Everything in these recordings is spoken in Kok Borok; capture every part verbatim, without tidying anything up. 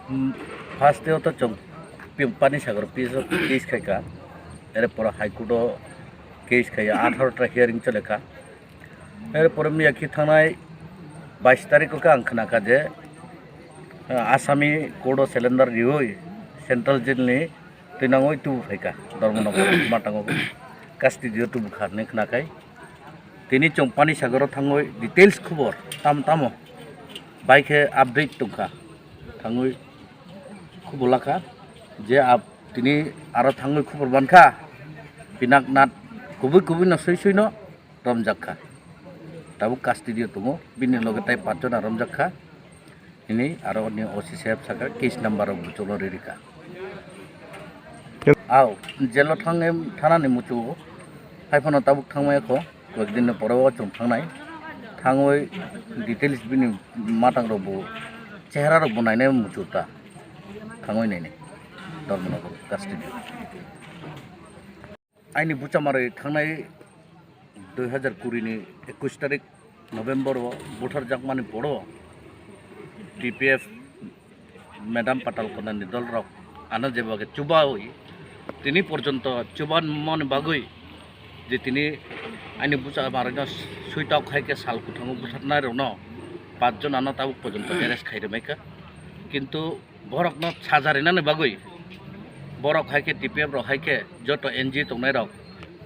Hmm, first day o to chwng pi-, Panisagar P S o case khai kha, ere pore High Court o case khai ya, atharo ta hearing chole kha. Ere pore miya khi thangnai bais tarikh o khe ang khna kha je, ah, Asami court o cylinder riui Central Jail ni twinangwi tubu phai kha Dharmanagar matango custody o tubu kha hinwi khna khai. Tini chwng Panisagar o thangwi details khubor tam tamo bai khe update tong kha. Thangwi khubor lakha je ab tini aro thangwi khubor mankha, pinak nat kubui kubui no sui sui no romjak kha. Tabuk custody o tongo, bini loge tai panchona romjak kha. Hini aro ni O C saheb saka case number rok buchukno ri rikha. Au, jelo thangwi thanani muchungo, haiphano tabuk thangmaya kho, koyekdin ni pore o chwng thangnai. Thangwi details bini matang rok bo, chehra rok bo nainai muchung ta. Thangwi nainai. Dharmanagar custody. Aini buchamarwi thangnai dui hazar kuri ni ekush tarik November o butharjakmani poro T P F Madam Patal Kona ni dol rok ano jeba khe chubawi tini porjonto chubanmani bagwi je tini aini buchamarwino suitok hai khe sal kwthango butharnai rokno pach jon ano tabuk porjonto arrest khai rwmai kha, kintu borokno saja rinani bagwi borok hai khe T P F rok hai khe joto N G O tongnai rok,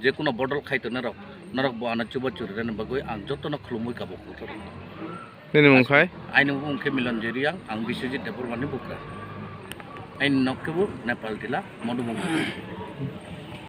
je kuno bodol khai tongnai rok, norok bo ano chuba churinani bagwi ang jotono khulumwi kabo kotor. Nini mung khai? Aini mung khe Milan Jeriang, ang Biswajit Debbarmani bukra. Aini nok khe bo Nepal Tila, Madhubong.